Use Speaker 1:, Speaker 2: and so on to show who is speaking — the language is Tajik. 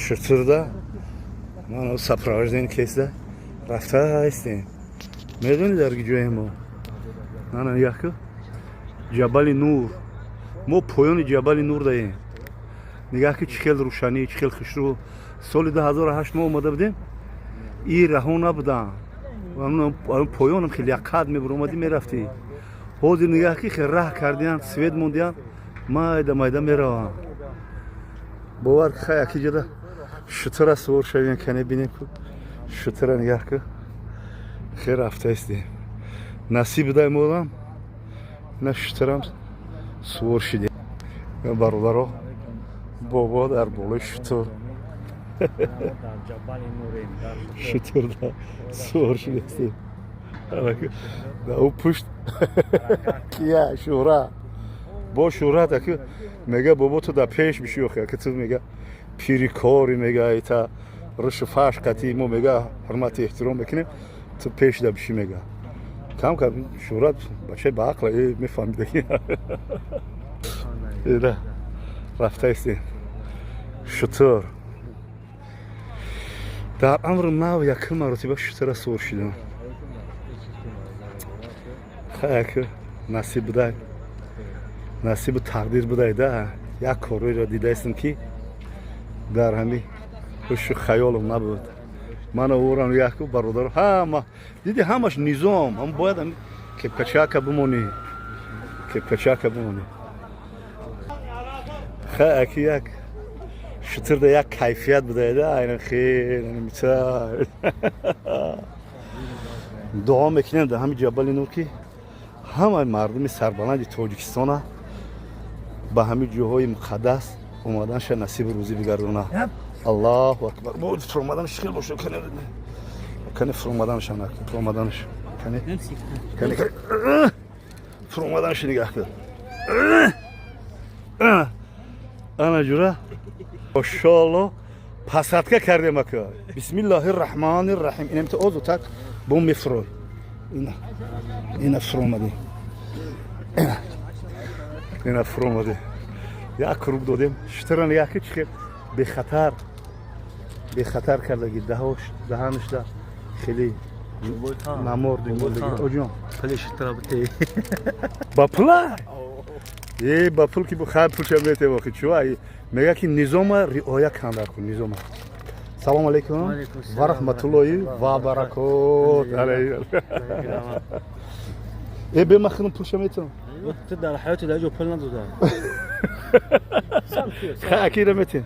Speaker 1: Шутурда ман сопровождение кеста рафта ҳастем. Медонӣ, дар ҷои мо, ана яку Ҷабали Нур, мо поёни Ҷабали Нур даем. Нигаҳ ки, чӣ хел рӯшанӣ, чӣ хел хушрӯ. Соли 2008 мо омада будем, и раҳо набудам, поёнам хеле якқад мебуромадӣ, мерафтӣ. Ҳозир нигаҳ ки, хел раҳ кардиян, свет мондиян, майда майда меравам. Бовар, хай, аки ҷода шутура сувор шавем, кане бинем ку шутура. Нигаҳ ку, хел рафтаистем. Насиб будай модам на шутурам сувор шидем. Бародаро, бобо дар болои шутур, шутурда сувор шудастем. Дар ӯ пушт кия? Шӯҳрат бо Шӯҳрат аки мега: «Бобо, ту дар пеш биши, охи аки ту», мега, «пири кори», мега, «ита рушу фаш қатӣ мо», мега, «ҳурмати эҳтиром мекунем, ту пеш да биши», мега. Кам кам Шӯҳрат бачаи баақла мефаҳмидаги. Рафтаистем шутур. Дар амру нав якум маротиба шутура сувор шудам. Хаяк, насиб будай, насибу тақдир будай да, як корҳоеро дидаистам, ки дар ҳами ҳушу хаёлам набуд. Мана урам яку бародар, ҳама диди, ҳамаш низом. Ҳам бояд ҳами кепкачака бимонӣ, кепкачака бимонӣ. Хай, аки як шутурда як кайфият будайда, айна хел. Дуо мекунем дар ҳами Ҷабали Нур, ки ҳамаи мардуми сарбаланди Тоҷикистона ба ҳамин ҷоҳои муқаддас омаданша насибу рӯзӣ бигардона. Аллоҳу акбар! Фуромаданаш хел боша. Кане фуромаданаш, фуромаданаш кане, кане, фуромаданаш нигаҳ кун. Ана ҷура, машоалло, посадка кардем, ака. Бисмиллоҳи рраҳмони рраҳим. Инамта озутак бо мефурой. Ина, ина фуромадем, ина фуромадем, як круг додем. Шутура нигаҳ ки, чӣ хел бехатар, бехатар кардаги. Даҳош, даҳанашда хеле намор оҷон. Ба пула е, ба пул ки хай, пулша метем охи. Чу мега, ки низома риоя кандар кун, низома. Салому алейкум ва раҳматуллоҳи ва баракот. Э, бе, ман худам пулша метавам.
Speaker 2: Ту дар ҳаёти дар ҷо пул надода.
Speaker 1: Хай, акира метем.